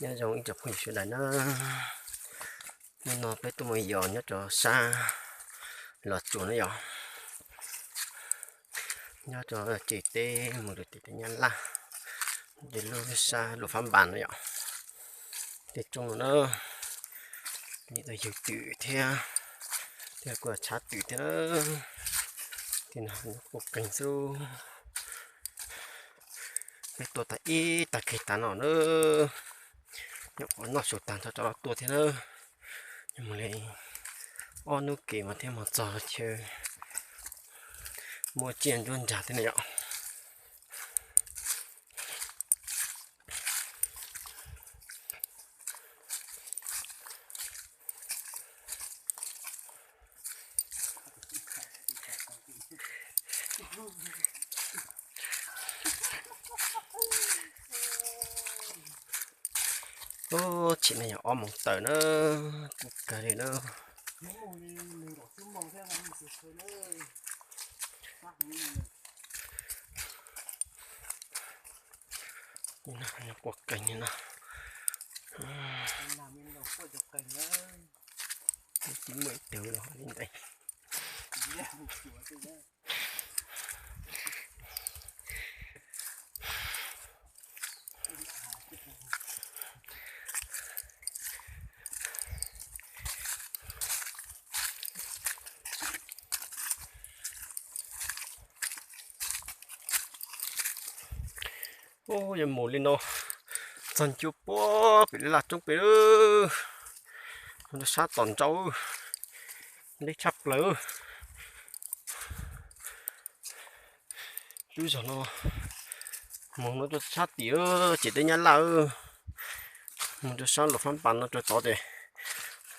Nyob zoo ib tsoom phooj ywg sawv daws na, hnub no peb tuaj mus yos nyob rau sab Los Tsuas na yom, nyob rau ciam teb mus rau tim teb Nyab Laj, ces lub sab Luam Fab Npas na yom. Tej roob no na, nws tau yug twm thiab, thiab kuj tshab twm thiab na. Tej no nyob quaj qeeg xwb. Peb tuaj tag ib tag kis tas no na, nyuam qhuav noj su tag nrho rov los tuaj thiab na. Yog mus li ob hnub kev mas thiaj mus txog chaw muaj tsiaj ntsuab ntsag thiab na yom. Ub, tshim no yog ob moos tawm na, kuj kawg li na. Quaj qeeg li no. Twb tsis muaj ib tug los li ntawd. Ub, yog mus li no txog ncua puag pem laj roob pem, mus rau sab tom ntsaud, deb tshaj plaws. Lub zog no mus no rau sab tim ciam teb Nyab Laj, mus rau sab Luam Fab Npas no rau tod ces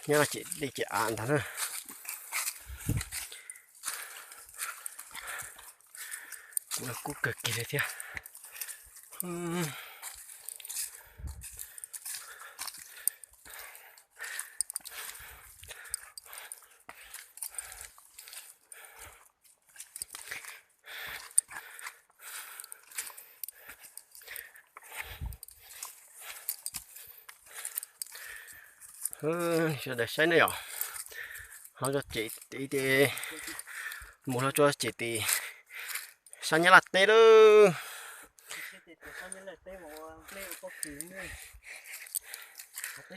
Nyab Laj ciam teb ciam av ntag na. Kuv los kub kawg kiag li thiab. Sawv daws saib ne yom, ho tso cem ib, mus los tso cem tim sab Nyab Laj teb lawm.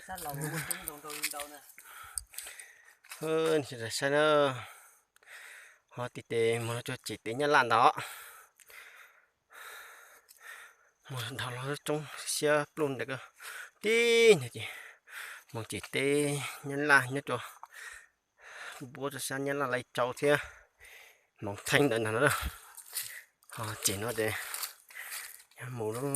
Sawv daws saib na, ho tim tes mus los tso cem tim Nyab Laj ntag. Mus nthos los roob siab pluj ntawm ko, tib ntawd ces mus cem teb Nyab Laj nyob rau npuab rau sab Nyab Laj Lais Tsau thiab Moos Theej ntawd ntag na. Ho cem no ces yog mus lub